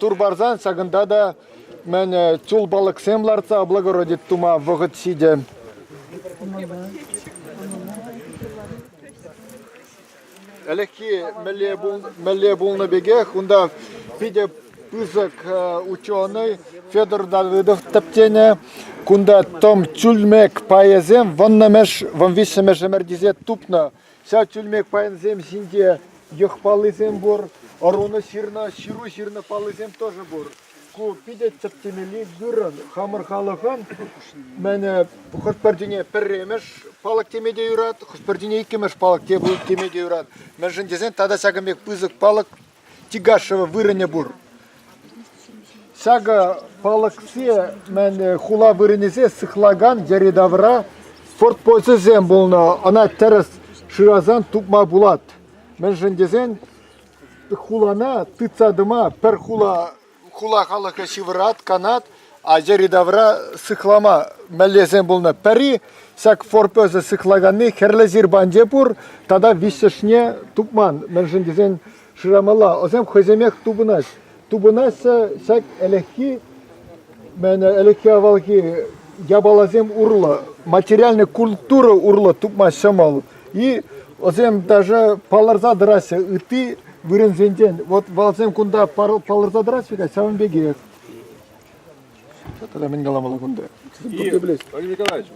Тур парсан ҫакӑнта та мӗн чул палӑксем лартса облагородить тума вӑхӑт ҫитӗ. Ӗлӗкхи мӗнле пулнӑ пекех унта питӗ пысӑк ученӑй Федор Давыдов тӗптенӗ. Кунта тӑм чӳлмек пайӗсем вуннӑмӗш, вунвиҫҫӗмӗш ӗмӗртисе тупнӑ. Ҫав чӳлмек пайӗсем ҫинче йӑх паллисем пур, ӑрунӑ ҫырнӑ, ҫыру ҫырнӑ паллисем тоже пур. Ку питӗ тӗптемелли вырӑн. Хамӑр халӑхӑн мӗн хӑш-пӗр тӗне пӗрремӗш палӑк теме те юрать, хӑш-пӗр тӗне иккӗмӗш палӑк теме те юрать. Мӗншӗн тесен тата ҫакӑн пек пысӑк палӑк Тигашево вырӑнӗ пур. Ҫакӑ палӑксе мӗн хула вырӑнӗсем сыхлакан йӗри-тавра форт-посӗсем пулнӑ. Ӑна тӗрӗс шырасан тупма пулать. Мӗншӗн тесен хулана тытса тӑма пӗр хула хула халӑхӗ ҫывӑрать, канать, а йӗри-тавра сыхлама меллесем пулнӑ. Пӗри ҫак форпосӗ сыхлаканни Хӗрлӗ Ҫырпанче пур тата виҫҫӗшне тупман. Мӗншӗн тесен шырамалла. Вӗсем хӑйсемех тупӑнаҫ. Тупӑнаҫҫӗ ҫак ӗлӗкхи мӗн ӗлӗкхи авалхи япаласем урлӑ, материальный культура урлӑ тупма ҫӑмӑл. И вӗсем даже палӑрса тӑраҫҫӗ ытти вырӑнсенчен. Вот валсем кунта палӑрса тӑраҫҫӗ-ха ҫавӑн пекех. Тата мӗн каламалла кунта? Олег Николаевич.